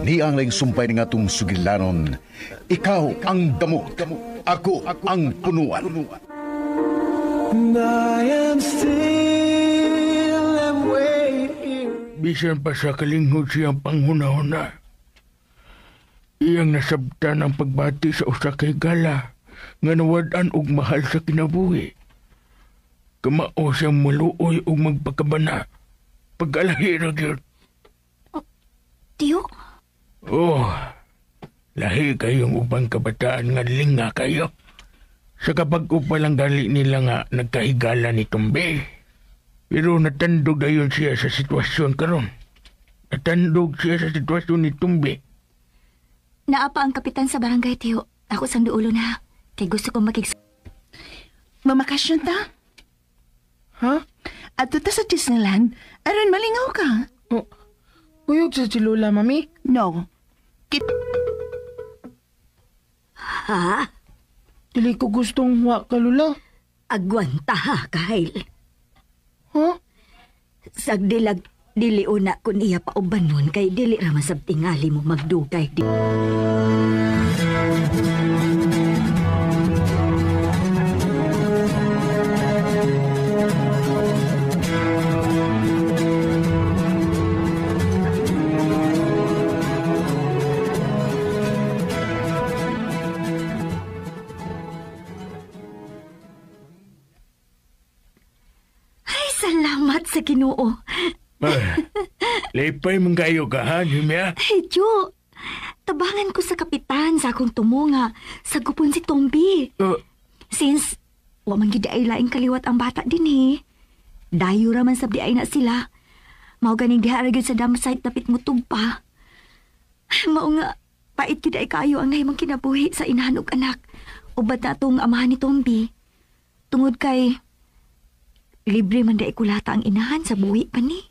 Kani ang laing sumpay nga atong sugilanon. Ikaw ang damo, ako ang punuan. And I am still and waiting. Bisan pa sa kalinghod siyang panghunahuna. Iyang nasabtan ang pagbati sa usa ka higala nga nawad-an og mahal sa kinabuhi. Kamao siyang maluoy og magpakabana. Pag-alahi ra gyud. Tiyo? Oh, lahi kayong ubang kabataan nga linga kayo. Sa kapag pa lang gali nila nga nagkahigala ni Tumbe. Pero natandog ayon siya sa sitwasyon karon. Natandog siya sa sitwasyon ni Tumbe. Naa pa ang kapitan sa barangay, Tiyo. Ako sang duulo na. Kay gusto kong makig... Mamakasyon ta? Ha? Adto ta sa Disneyland, aron malingaw ka. Oh, kuyog sa si Lola, Mami? No. Ha? Dili ko gustong wa ka, Lola. Agwanta ha, Kyle. Ha? Sagdilag, dili una kun iya paubanon kay dili ra man sab tingali mo magdugay di. Ay, salamat sa Ginoo. Lipay mong kayo ka, ha, Jimia? Ay, Tiyo. Tabangan ko sa kapitan sa akong tumo nga. Sagupon si Tombi. Since, wa man gyud ay laing kaliwat ang bata din eh. Dayo ra man sab di ay na sila. Mao ganing diha ra gyud sa dam site dapit mutug pa. Mao nga, pait gyud ay kaayo ang nahimong kinabuhi sa inahan ug anak. Ubad na atong amahan ni Tombi. Tungod kay libre man di kulata ang inahan sa buhi pa ni.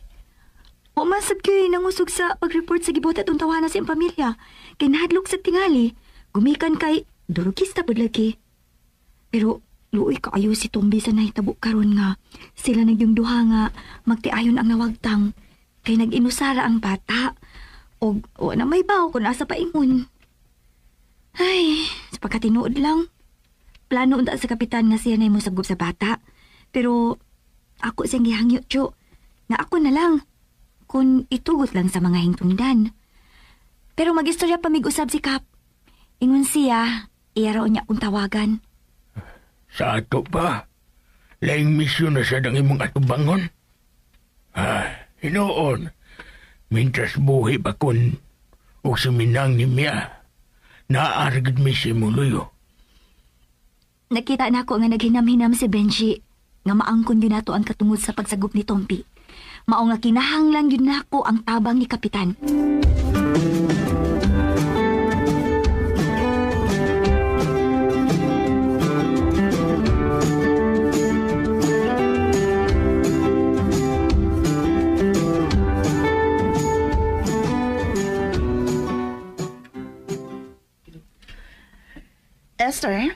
Wa man sab kay nangusog sa pag-report sa gibot atong tawanan sa iyang pamilya. Kay nahadlok sa tingali, gumikan kay durugista pud lagi. Pero luoy kaayo si Tombi sa nahitabo karon nga sila nagyong duha nga magtiayon ang nawagtang. Kay nag-inusara ang bata. Og wa na may baw kung asa paingon. Ay, sa pagkatinuod lang. Plano unta sa kapitan nga siya na mo sagup sa bata. Pero ako siyang gihangyo, Tiyo, na ako na lang. Kung itugot lang sa mga hingtungdan. Pero mag-istorya pa mig-usab si Kap. Ingon siya, iya raw niya akong tawagan. Sa ato pa, laing misyon na siya ng imong atubangon. Ah, hinoon, mintras buhi pa kun o suminang ni Mia, naaragid mi si Muluyo. Nakita na ako nga naghinam-hinam si Benji, nga maangkon yun nato ang katungod sa pagsagup ni Tompi. Mao nga kinahanglan yun nako ang tabang ni Kapitan. Esther,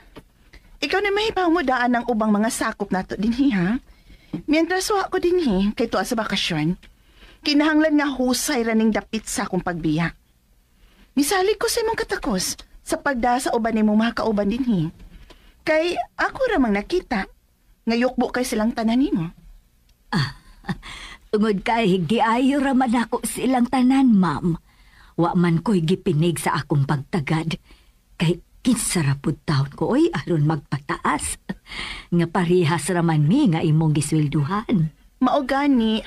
ikaw na may pangudaan ng ubang mga sakop nato dinhi, ha? Mientras wa ko dinhi, kay tuwa sa bakasyon, kinahanglan nga husay raning dapit sa akong pagbiya. Misali ko sa imong katakos sa pagda sa uban nimo mga kauban dinhi. Kay ako ramang nakita, ngayukbo kay silang tanan nimo. Ah, tungod kay giayo raman ako silang tanan, ma'am. Wa man ko'y gipinig sa akong pagtagad. Kay kinsa ra pud taon ko, oy, aron magpataas. Nga parihas raman mi nga imong giswelduhan. Mao gani.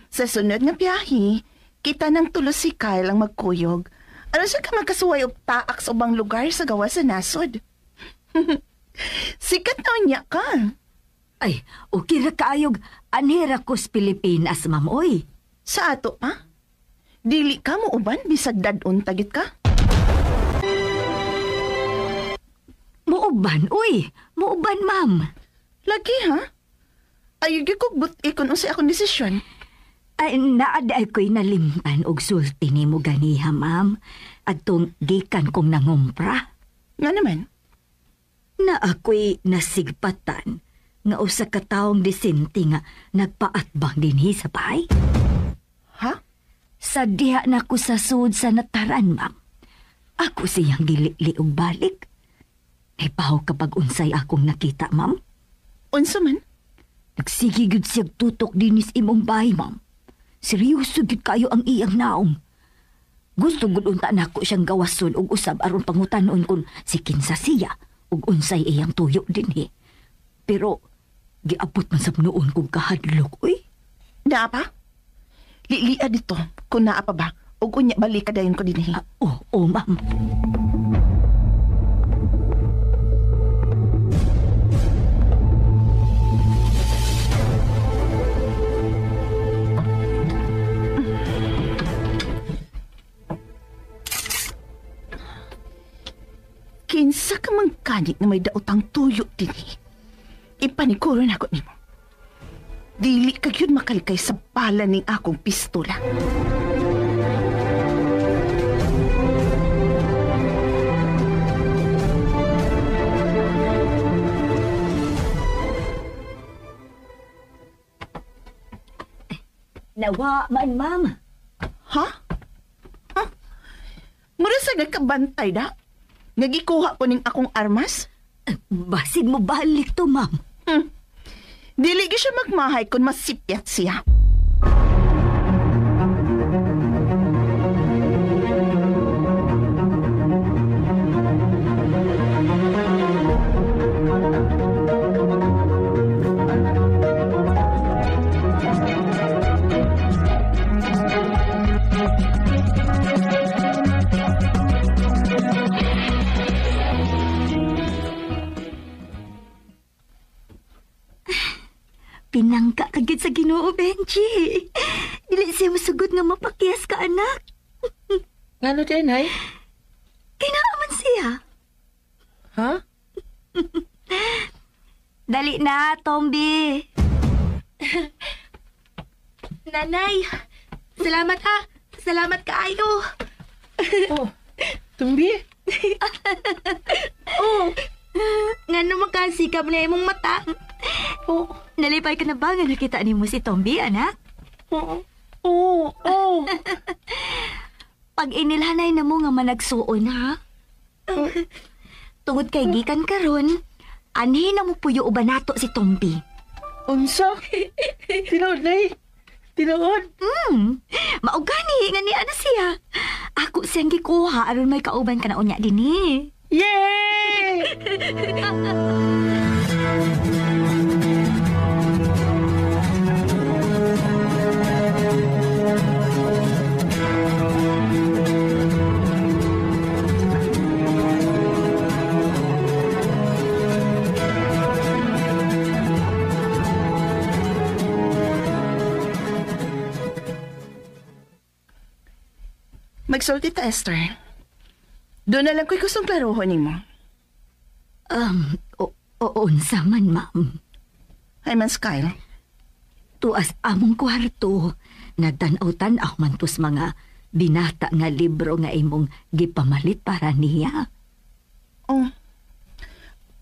Sa sunod nga biyahe, kita ng tulos si Kyle ang magkuyog. Ano siya ka magkasuway og taak sa ubang lugar sa gawa sa nasod? Sikat na unya ka. Ay, okay ra kaayog. Anhera ko sa Pilipinas, ma'am, oy. Sa ato pa? Dili ka mo uban bisag dad-on tagit ka? Muuban, uy. Muuban, ma'am. Lagi, ha? Ay, gyud kog but-ikon unsay akong desisyon. Ay, naad ko'y nalimtan og sulti nimo ganiha, ma'am. Adtong gikan kong nangumpra. Nga naman? Na ako'y nasigpatan nga usa ka taong disente nga nagpaatbang dinhi sa bahay. Ha? Sa diha na ko sa sud sa nataran, ma'am. Ako siyang gilili og balik. Nahibaw kapag unsay akong nakita, ma'am. Unsa man? Nagsige gyud siyag tutok dinis imong bahay, ma'am. Seryoso gyud kayo ang iyang naong. Gusto gud unta nako siyang gawason og usab aron pangutanon kung si kinsa siya ug unsay iyang tuyo dinhi. Pero giabot man sab noon kong kahadlok, uy. Naa pa? Lilia dito kung naa pa ba ug unya balik ka dayon ko dinhi. Oo, ma'am. Kinsa ka man kanit na may daotang tuyo dinhi. Ipanikuro na ako nimo. Dili ka gyud makalikay sa bala ning akong pistola. Nawa man, ma'am. Ha? Ha? Mura sa nagkabantay da? Nagikuha ko ning akong armas? Basig mo balik to, ma'am. Dili gyud siya magmahay kung masipyat siya. Pinangka ka gyud sa Ginoo, Benji. Dili siya musugot nga mapakyas ka, anak. Ngano din, hay? Kinaaman siya. Ha? Dali na, Tombi. Nanay, salamat ha. Salamat kaayo. Oh, Tumbi? Oh, ngano makasikap na imong mata? Oh, Nalipay ka na ba nga nakita nimo si Tombi, anak? oo. Oo, oo. Pag inilhanay na mo nga managsuon, ha? Tungod kay gikan karon, anhi na mo puyo uban nato si Tombi. Unsa? Tinuod, nay. Tinuod. Maugani nga ni ana siya. Ako siyang gikuha aron may kauban ka na unya dinhi. Yay! Magsulti ta, Esther. Doon na lang ko'y gustong klaruhon nimo. Unsa man, ma'am. Ay man, Kyle. Tuas among kwarto, nagtan-aw-tan-aw man tos mga binata nga libro nga imong gipamalit para niya. Oh.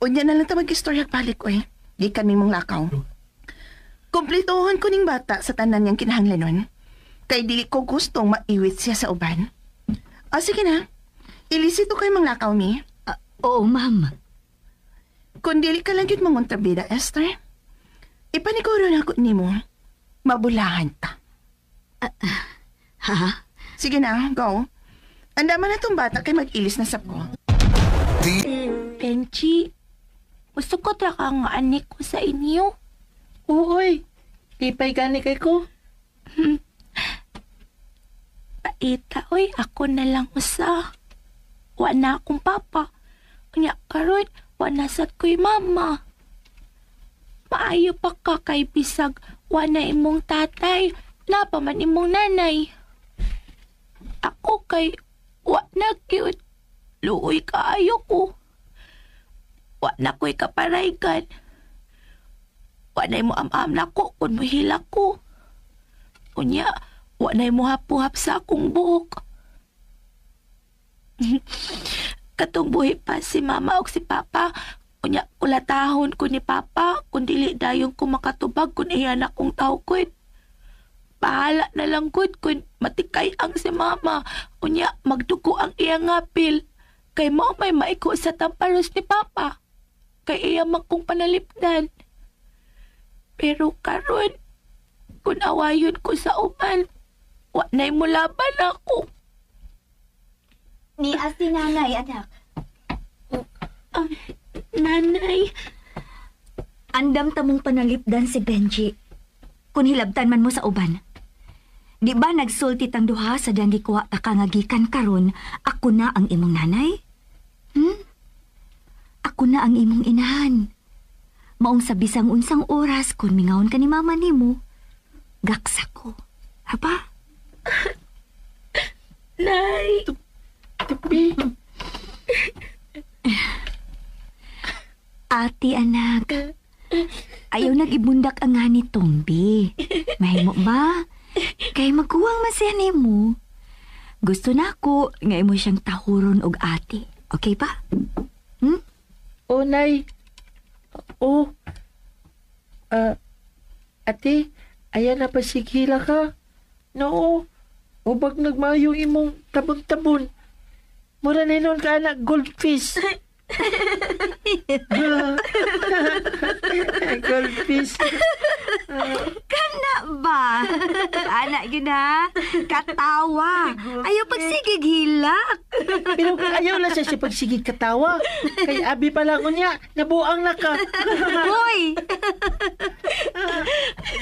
Unya na lang ta mag-istorya balik, oy. Gikan mi mong lakaw. Kumplituhon ko ning bata sa tanan niyang kinahanglanon. Kay dili ko gustong maiwit siya sa uban. Ah, sige na. Ilisito kay mang lakaw mi. Oo, ma'am. Kung dili ka lang yun mangontrabida, Esther. Ipaniguro na ako nimo. Mabulahan ka. Ha? Sige na, go. Andaman na tong bata kay mag-ilis na sap ko. Benji, gusto ko ra ka nga anik ko sa inyo. Uy, lipay gani kay ko. Paita, oy, ako na lang usa. Wa na akong papa. Unya karon, wa na sad ko'y mama. Maayo pa ka kay bisag, wa na imong tatay, na pa man imong nanay. Ako kay wa na gyud. Luoy kaayo ko. Wa na ko'y kaparaygan. Wa na mo am-am nako kung mohila ko. Unya, wa na mo hapuhap sa akong buhok. Katong buhi pa si mama og si papa, unya kulatahon ko ni papa kung dili dayon ko makatubag kung iya na kong tawkod. Bahala na lang gud kun matikay ang si mama. Unya, magduko ang iyang ngapil. Kay mao may maiko sa tamparos ni papa. Kay iya man kong panalipdan. Pero karon, kung awayon ko sa uban, wa na'y mulaban ako. Ni si nanay, anak. Nanay. Andam tamong panalipdan si Benji. Kung hilabtan man mo sa uban. Di ba nagsulti tang duha sa diyang gikuha ta ka nga gikan karon, ako na ang imong nanay? Ako na ang imong inahan. Maong sa bisang unsang oras kung mingawon ka ni mama nimo, gaksa ko. Haba? Nay. Tupi. Ate, anak. Ayaw nag-ibundak ang nga ni Tombi. Mahimo ba? Kay magkuwang man siya nimo. Gusto na ako nga imo siyang tahuron og ate. Okay ba? Oh, Nay. Oh. Ate, ayan na pasigila ka. Noo. Ubag nagmayong imong tabon-tabon. Mura na noon ka anak, goldfish. Goldfish. Kana ba? Anak yun ha? Katawa. Ayaw pagsigig hilak. Pero ayaw lang siya pagsigig katawa. Kay abi pa lang unya, nabuang na ka. Hoy!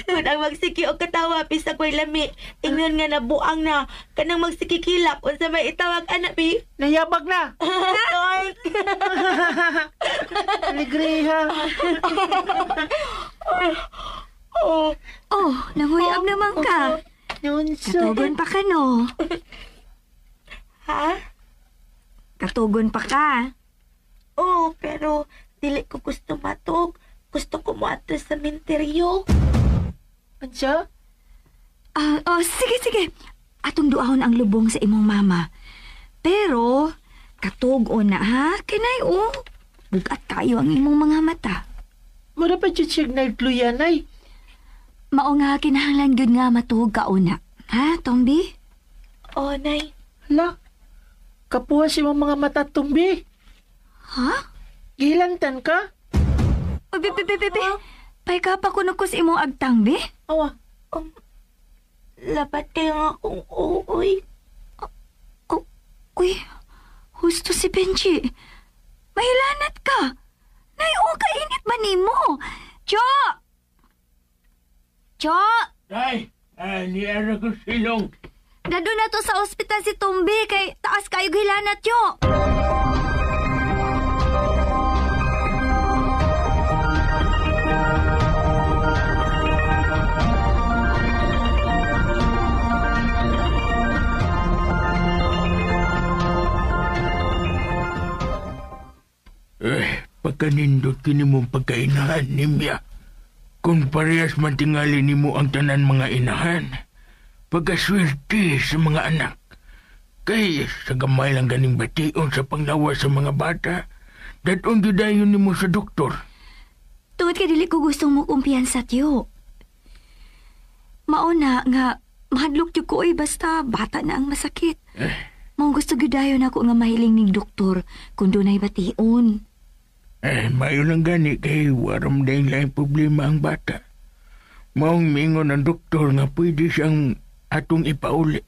Kung ang magsiki og katawa, pisa ko'y lami. Ingnon nga nabuang na. Kanang magsikikilap, unsa may itawag anak, bi? Nayabag na. Toy! Alegria. Oh, nanguyab naman ka. Nunso. Katugon pa ka, no? Ha? Katugon pa ka. Oo, pero dili ko gusto matug. Gusto ko moadto sa menteryo. Ansa? Oh, sige. Atong duahon ang lubong sa imong mama. Pero, katug-on na, ha? Kinay, oh. Bugat kayo ang imong mga mata. Mura pa dyan siyang nagluyan, ay. Mao nga, kinahanglan gyud nga matuog ka una. Ha, Tombi? Oh, Nay. Hala, kapuha si imong mga mata, Tombi. Ha? Gihilantan ka? Uy, be, be, be, be. Pahika pa kuno ko sa imong agtang, be. Awa. Labat kayo nga akong uuy. Oh, uy, husto si Benji. Mahilanat ka. Nay, oh, kainit ba nimo? Cho! Cho! Ay, niara ko silong. Dado na to sa ospital si Tombi kay taas kayo gilanat yo. Eh, pagkanindot kini mong pagkainahan, Nimya. Kung parehas man tingali nimo ang tanan mga inahan, pagkaswerte sa mga anak. Kay sa gamay lang ganing bation sa panglawas sa mga bata, dadon gyud nimo sa doktor. Tungod kay dili ko gustong mo kumpiyansa, tiyo. Mauna nga, mahadlok jud ko oy basta bata na ang masakit. Eh. Mao gusto gyud dayon ako nga mahiling ning doktor kung dunay bation. Eh, mayo lang gani kay waram dahil laing problema ang bata. Maong mingon ang doktor nga pwede siyang atong ipauli.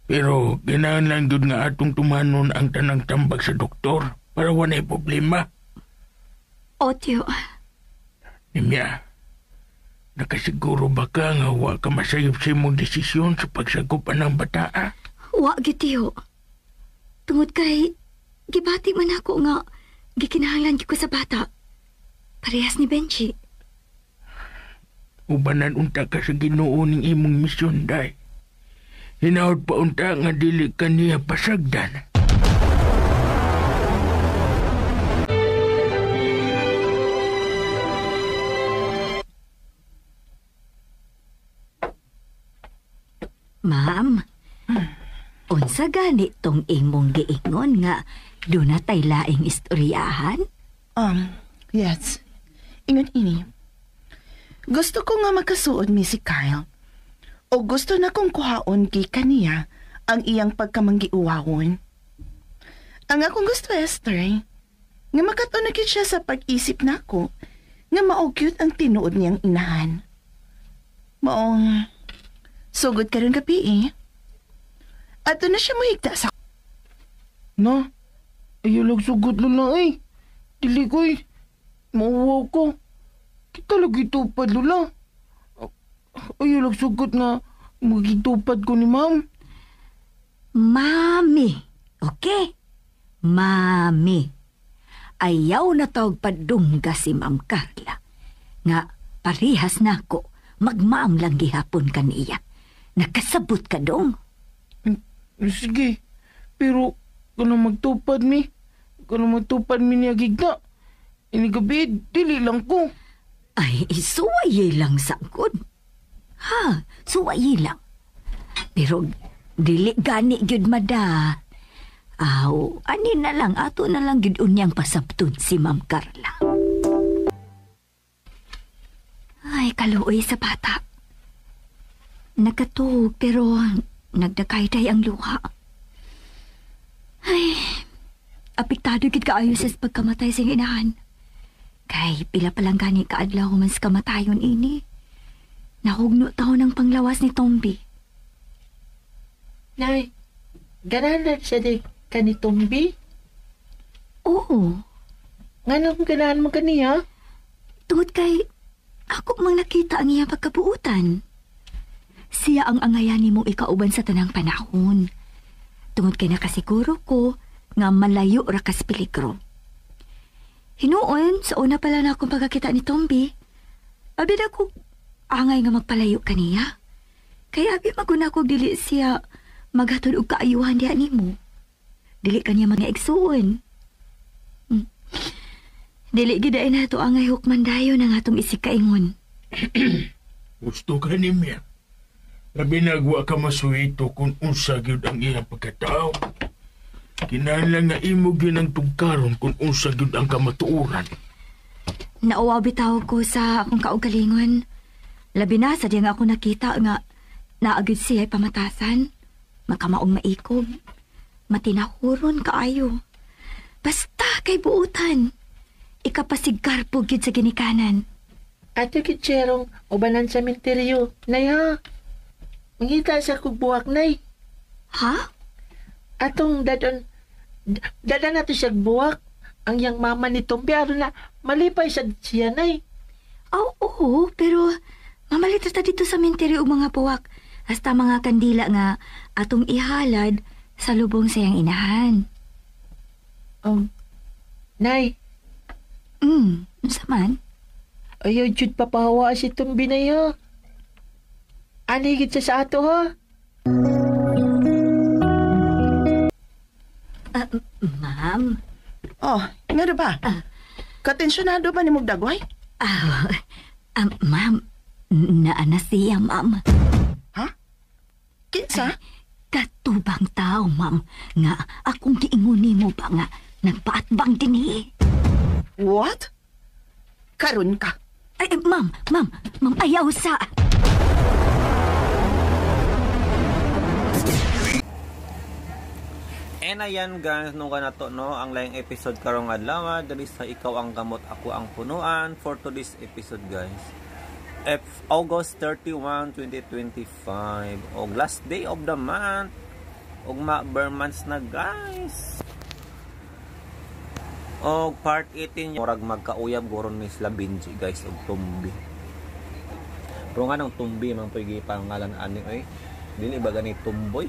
Pero ganahan lang jud nga atong tumanon ang tanang tambag sa doktor para walay problema. O, tiyo. Nimya, nakasiguro ba ka nga wa ka masayop sa imong desisyon sa pagsagupan ng bataa? Wa gyud, tiyo. Tungod kay gibati man ako nga gikinahanglan gyud ko sa bata. Parehas ni Benji. Ubanan unta ka sa Ginoo ning imong misyon, day. Hinahod pa unta nga dili ka niya pasagdan. Ma'am, unsa gani tong imong giingon nga doon na tay laing istoryahan? Yes. Ingon ini. Gusto ko nga magkasuod mi si Kyle. O gusto na kong kuhaon gikan niya ang iyang pagkamanggiuwawon. Ang akong gusto, Esther, nga makatuon na gyud siya sa pag-isip nako nga mao gyud ang tinuod niyang inahan. Maong sugod karon gabi eh. Ato na siya mohigda sa... Na, ayaw lang sugod Lola eh. Dili ko eh. Mauwaw ko. Kita lagi tupad, Lola. Ayaw lang sugod nga magitupad ko ni ma'am. Mami, okay? Mami. Ayaw na tawag padungga si Ma'am Carla. Nga parehas nako, magmaam lang gihapon kaniya. Nakasabot ka dong. Sige, pero kung magtupad mi, kung magtupad mi niya gigna, inigabi, dili lang ko. Ay, suwaye lang sagod. Ha, suwaye lang. Pero dili gani gyud mada. Aw, ani na lang, ato na lang gyud unyang pasabton si Ma'am Carla. Ay, kaluoy sa bata. Nagkatuog pero nagdakayday ang luha. Ay, apektado gid kaayo sa pagkamatay sa inahan. Kay pila pa lang gani kaadlaw man sa kamatayon ini. Nahugno taon ang panglawas ni Tombi. Nay, ganahan siya di ka ni Tombi? Oo. Nganong ganahan mo kaniya? Tungod kay ako mang nakita ang iyang pagkabuutan. Siya ang angayan nimong ikauban sa tanang panahon. Tungod kay nakasiguro ko nga malayo ra kas peligro. Hinuon, sa una pala na akong pagkakita ni Tombi, abi na ko angay nga magpalayo kaniya. Kaya abi maguna ko dili siya maghatod og kaayuhan diha nimo. Dili kaniya mga igsuon. Dili gid ay nato angay hukman dayon ang atong isig kaingon. Gusto ka ni Mia. Labi nagwa ka masuhito kung unsa gyud ang iyang pagkatao. Kinahanglan nga imo gyud ang tugkaron kung unsa gyud ang kamatuoran. Nauwaw bitaw ko sa akong kaugalingon. Labi na sa di nga ako nakita nga naagid siya ay pamatasan. Makamaong maikog. Matinahuron kaayo. Basta kay buutan. Ikapasigarpo gyud sa ginikanan. Ato kitserong ubanan sa menteryo. Nay ha? Mangita sa kog buwak, nay. Ha? Atong dadon, dadan nato siya buwak. Ang yang mama ni Tombi, aron na malipay sa siya, nay. Oo, pero mamalit ta dito sa menteryo og mga buwak. Hasta mga kandila nga atong ihalad sa lubong sayang inahan. Nay. Unsa man? Ayaw, jud papahawa si Tombi na ha. Anigid siya sa ato, ha? Ma'am? Oh, nga ba? Katensyonado ba ni Mugdagway? Ma'am, naana siya, ma'am. Ha? Kinsa? Katubang tao, ma'am, nga akong giingon nimo ba nga nagpaatbang dinhi. What? Karon ka. Ay, ma'am, ayaw sa... And ayan guys, nung ka na to, no, ang laing episode karong adlaw, diri sa Ikaw ang Gamot, Ako ang Punuan for today's episode guys. August 31, 2025. Og last day of the month. Og ma-bare months na guys. Og part 18, murag magkauyab goron ni sila Benji guys og Tumbi. Pero nga nang Tumbi man po'y gipangalan ani oy. Dili ba gani Tumboy?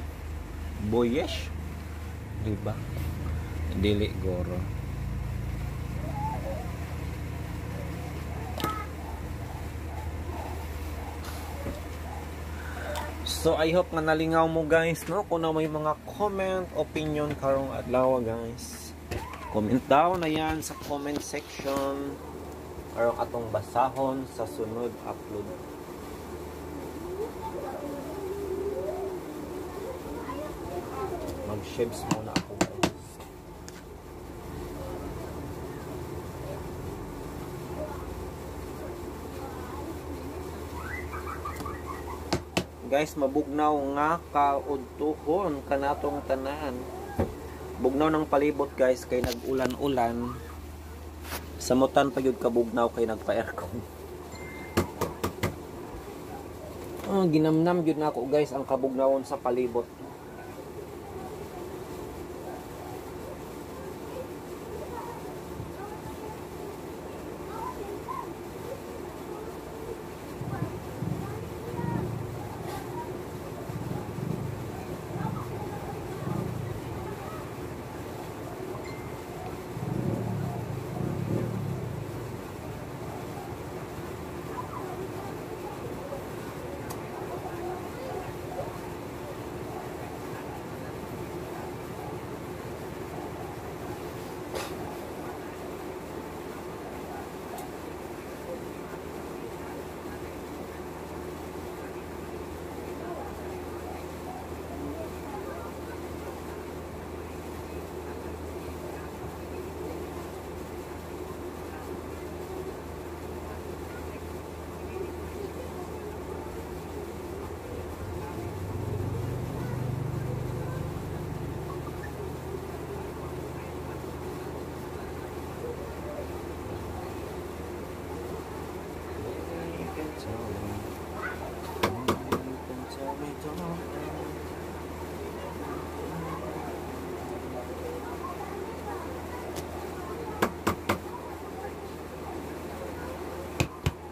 Boyesh? Diba? Dili goro. So I hope nga nalingaw mo guys, no? Kung na may mga comment, opinion karong adlaw guys. Comment down na yan sa comment section karong atong basahon sa sunod upload. Mag-shibs muna ako guys. Guys, mabugnaw nga kaudtuhon kanatong tanan. Bugnaw ng palibot guys kay nag-ulan-ulan. Samutan pa gyud kabugnaw kay nagpa-aircon. Oh, ginamnam gyud nako guys ang kabugnawon sa palibot.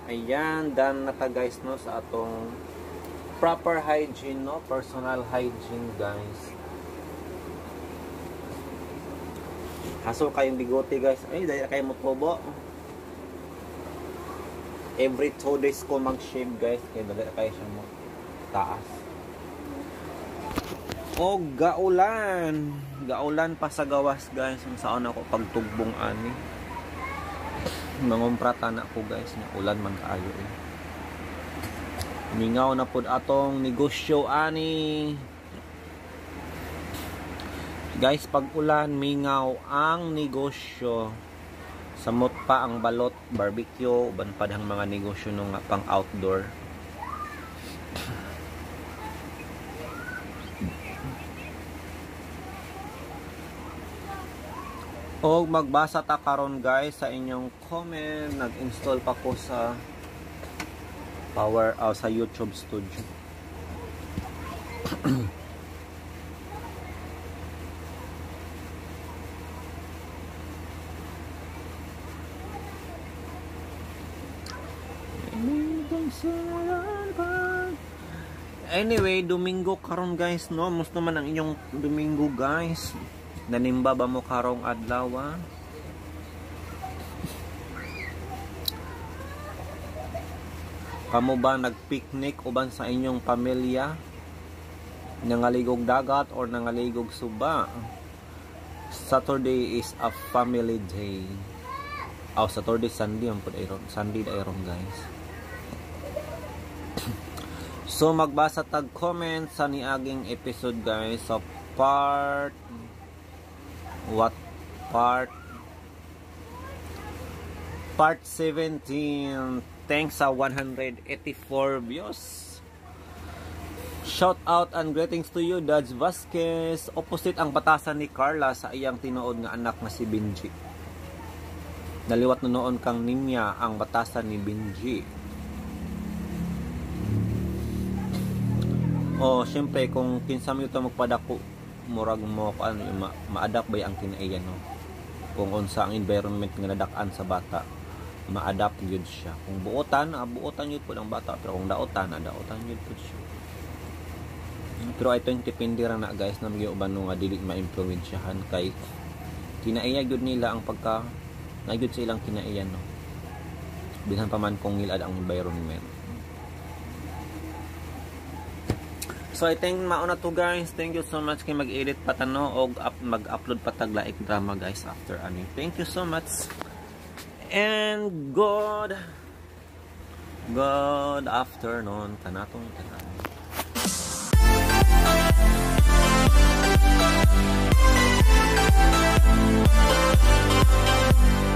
Ayan, done na ta guys no sa atong proper hygiene no, personal hygiene guys. Haso kayong bigote guys. Ay, dahil kayo motubo. Every 2 days ko mag-shave guys, kaya dali kayo siya mo taas. O gaulan, gaulan pa sa gawas guys. Ang saan ako pagtugbong ani. Mangumprata na ko guys, na ulan man kaayo eh. Mingaw na pud atong negosyo ani. Guys, pag ulan mingaw ang negosyo. Samot pa ang balot, barbecue, uban pa dang mga negosyo no nga pang outdoor. Og magbasa ta karon guys sa inyong comment. Nag-install pa ko sa power sa YouTube Studio. Anyway, Domingo karon guys no. Musta man ang inyong Domingo guys? Nanimba ba mo karong adlaw? Kamo ba nagpicnic uban sa inyong pamilya? Nangaligog dagat or nangaligog suba? Saturday is a family day. Oh, Saturday, Sunday ang pud ayron. Sunday ayron guys. So magbasa tag comment sa niaging episode guys sa part what part 17. Thanks sa 184 views. Shout out and greetings to you, Dodge Vasquez. Opposite ang batasan ni Carla sa iyang tinuod nga anak na si Benji. Naliwat na noon kang ninya ang batasan ni Benji. Oh, syempre kung kinsa mo ito magpadako, murag mo ano ma-adapt ba ang kinaiyan no? Kung unsa ang environment nga nadak-an sa bata, ma-adapt gyud siya. Kung buotan, buotan gyud pud ang bata, pero kung daotan, daotan gyud pud siya. Pero I think depende ra na guys na mga uban nga dili ma-impluwensyahan kay kinaiya gyud nila ang pagka na gyud sa ilang kinaiyan no. Bisan pa man kung ngilad ang environment. So I think mauna to guys. Thank you so much kay mag-edit pa tano og mag-upload pa tag laik drama guys after ani. Thank you so much. And good afternoon kanatong tanan.